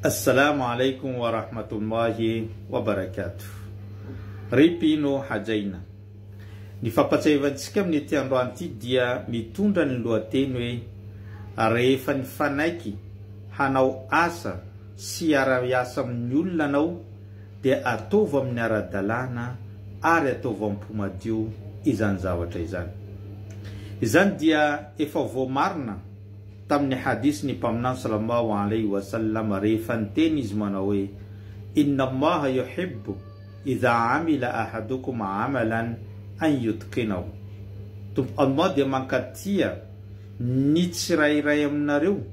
Assalamu alaikum wa rahmatullahi wa barakatuh. Ry mpino hajaina. Ny fampatsiahivantsika amin'ity androany ity dia mitondra ny lohateny hoe Rehefa nifanaiky hanao asa sy hiara-hiasa amin'ny olona anao dia ataovy amin'ny ara-dalàna ary ataovy am-po madio izany zavatra izany. Izany dia efa voamarina tamin'ny hadith ny Mpaminany sallallahu alaihi wa sallam rehefa niteny izy manao hoe, Inna Allaha yuhibbu idha amila ahadukum amalan an yutqinahu. Tompo Allah dia mankatia ny tsirairay aminareo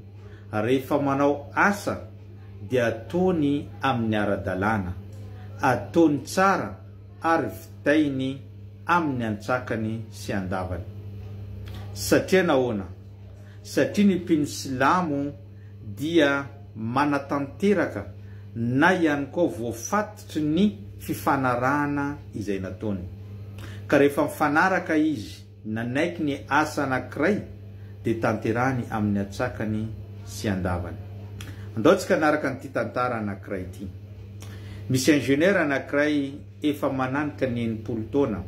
rehefa manao asa dia ataony amin'ny ara-dalàna, ataony tsara ary vitainy amin'ny antsakany sy andavany. Satria nahoana? Satria ny mpino silamo dia manatanteraka na ihany koa voafatotry ny fifanarahana izay nataony. Ka rehefa mifanaraka izy nanaiky ny asa anankiray dia tanterahiny amin'ny antsakany sy andavany. Andao tsika hanaraka an'ity tantara anankiray ity. Misy ingénieur anankiray efa mananika ny 60 taona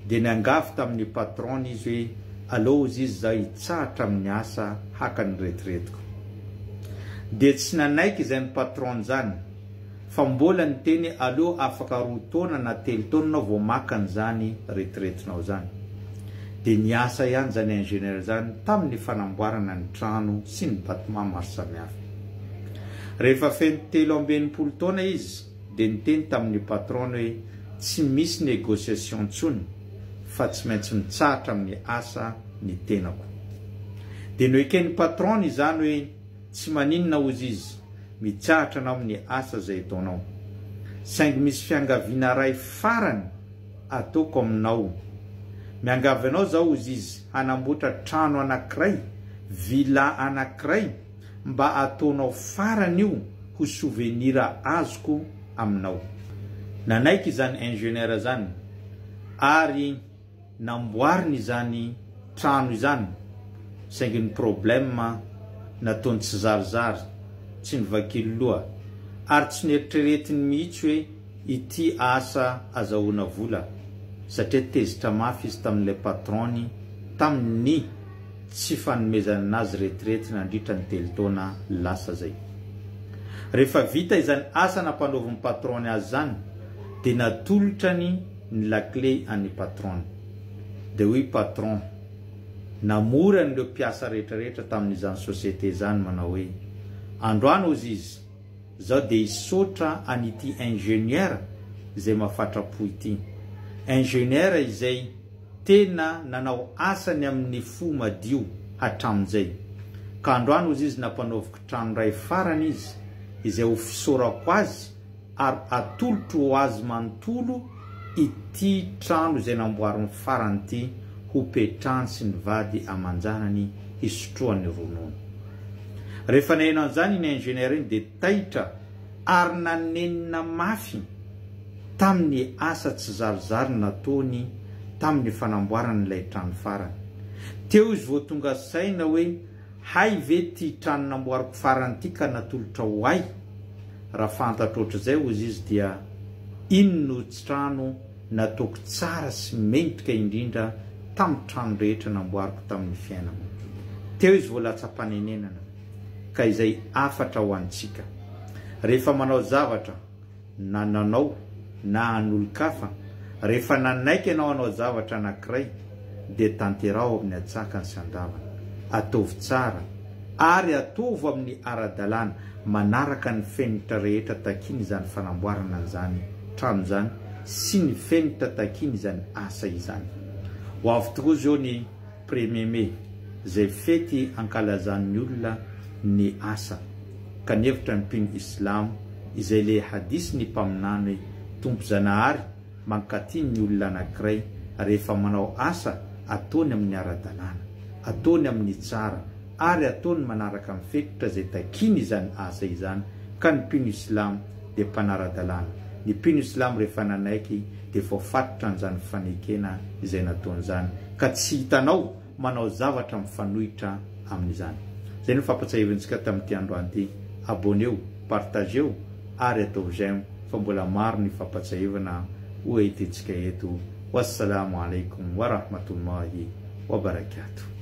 dia niangavy tamin'ny patron-ny izy hoe aleo hozy izy zaho hitsahatra amin'ny asa haka ny retiretiko. Dia tsy nanaiky izany patron-ny izany fa mbola niteny aleo afaka roa taona na telo taona anao vao maka an'izany retiretinao izany. Dia niasa ihany izany ingénieur izany tamin'ny fanamboarana ny trano sy ny batiment maro samihafa. Rehefa feno 63 taona izy dia niteny tamin'ny patron-ny hoe tsy misy négociation intsony fa tsy maintsy mitsahatra amin'ny asa ny tenako. Dia noeken'ny patron-ny izany hoe Tsy maninona hozy izy, mitsahatra anao amin'ny asa izay ataonao. Saingy misy fiangaviana iray farany ataoko aminao. Miangavy anao zaho hozy izy hanamboatra trano anankiray, villa anankiray mba ataonao farany io ho souvenir azoko aminao. Nanaiky izany ingénieur izany ary. Namboariny izany trano izany saingy ny problème nataony tsizarizary, tsy nivakily loha ary tsy neritreretiny mihitsy hoe ity asa azahoana vola satria tezitra mafy izy tamin'ilay patron-ny tamin'ny tsy fanomezana anazy retraite nandritra ny telo taona lasa zay. Rehefa vita izany asa nampanaovin'ny patron-ny azy izany dia natolotrany ny lakile an'ny patron. Dia hoy patron namory an'ireo mpiasa rehetra rehetra tamin'izany société izany manao hoe, androany hozy izy, zaho dia hisaotra an'ity ingénieur izay mafatra-po ity. Ingénieur izay tena nanao asany amin'ny fo madio hatramin'izay. Ka androany hozy izy nampanaoviko trano iray farany izy izay ho fisaorako azy ary atolotro ho azy manontolo ity trano izay namboariny farany ity ho petrany sy ny vady aman-janany hisotroany ronono. Rehefa naheno an'izany iny ingénieur iny dia taitra ary nanenina mafy tamin'ny asa tsizarizary nataony tamin'ny fanamboarana ilay trano farany. Teo izy vao tonga saina hoe Hay ve ty trano namboariko farany ty ka natolotra ho ahy? Raha fantatro ohatr'izay hozy izy dia iny no trano nataoko tsara sy mendrika indrindra tamin'ny trano rehetra namboariko tamin'ny fiainako. Teo izy vao latsa-panenenana. Ka izay hafatra ho antsika. Rehefa manao zavatra. na nanao na an'olon-kafa, rehefa nanaiky ianao hanao zavatra anankiray dia tanteraho amin'ny antsakany sy andavany. Ataovy tsara ary ataovy amin'ny ara-dalàna manaraka ny fenitra rehetra takiana izany fanamboarana an'izany trano izany sy ny fenitra takiana izany asa izany. Ho avy tokoa izao ny Premier mai, izay fety ankalazan'ny olona ny asa, ka nihevitra ny mpino islamo izay le hadith ny Mpaminany hoe Tompo Zanahary mankatia ny olona anankiray rehefa manao asa ataony amin'ny ara-dalàna, ataony amin'ny tsara ary ataony manaraka ny fetritra izay takiany izany asa izany, ka ny mpino islamo dia mpanara-dalàna. Ny mpino islamo rehefa nanaiky dia voafatotra an'izany fanekena izay nataony izany ka tsy hitanao manao zavatra mifanohitra amin'izany. Izay no fampatsiahivintsika tamin'ity androany ity. Abonneo, partageo ary ataovy j'aime fa mbola maro ny fampatsiahivana ho entintsika eto. Wassalamo alaikum warahmatullahi wabarakatuh.